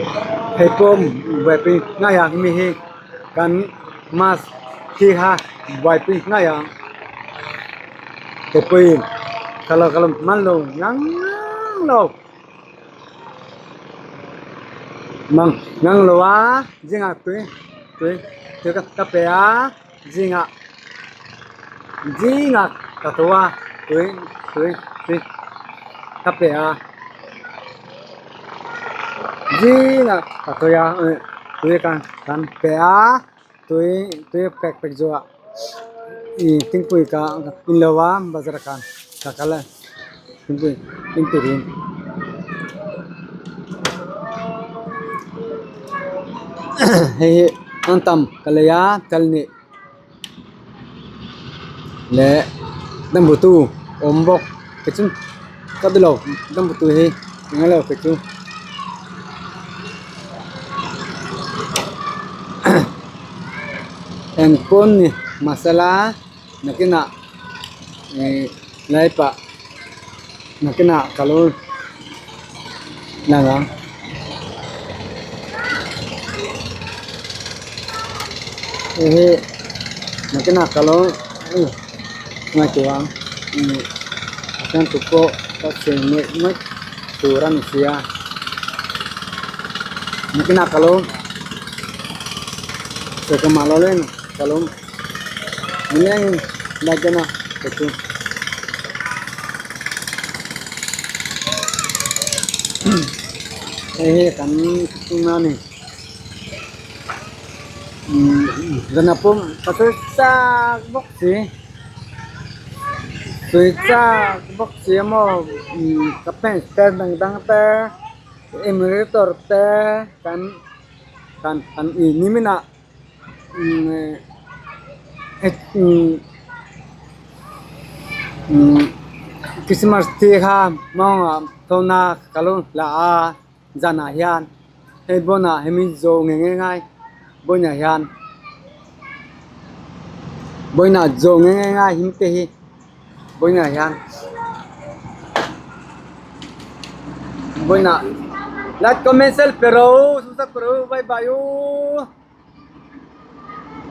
Hei pawh buaipui ngai ang mi hi kan mask thi kha buaipui ngai ang keipawhin ka lo ka lo hman lo ngang lo mang ngang lo a zingah tui tui tui ka pe a zingah zingah ka tho a tui tui tui ka pe a zingah ka thawi a tui kan kan pe a tui tui pek pek zawhah ih thingpui ka in lo a bazar ah khan ka kal a thingpui in turin hei hi an tam ka lei a kal nih leh dambutu awm bawk kei chu ka ti lo dambutu hi eng elo kei chu eng pawn ni masala nakinah ih lai pah nakinah ka lo lang ang. Hei hi nakinah ka lo ngaihtuah ang ih a then tu pawh ka chei ngawih ngawih tur a ni sia nakinah ka lo sawi ka mah lo leng ka lo nileng lai dawn a kei chu. Hei hi kan thutna a ni zan ah pawh ka sawi chak bawk si sawi chak bawk si a maw ka fans te dang dang te emulator te kan kan kan ih nimin ah. Christmas te kha mawngah tawna ka lo la a zanah hian hei bawnah hemi zawh nge nge ngai bawnah hian bawnah zawh nge nge ngai him te hi bawnah hian bawnah like comment share pe rawh u subscribe pe rawh u bye bye u.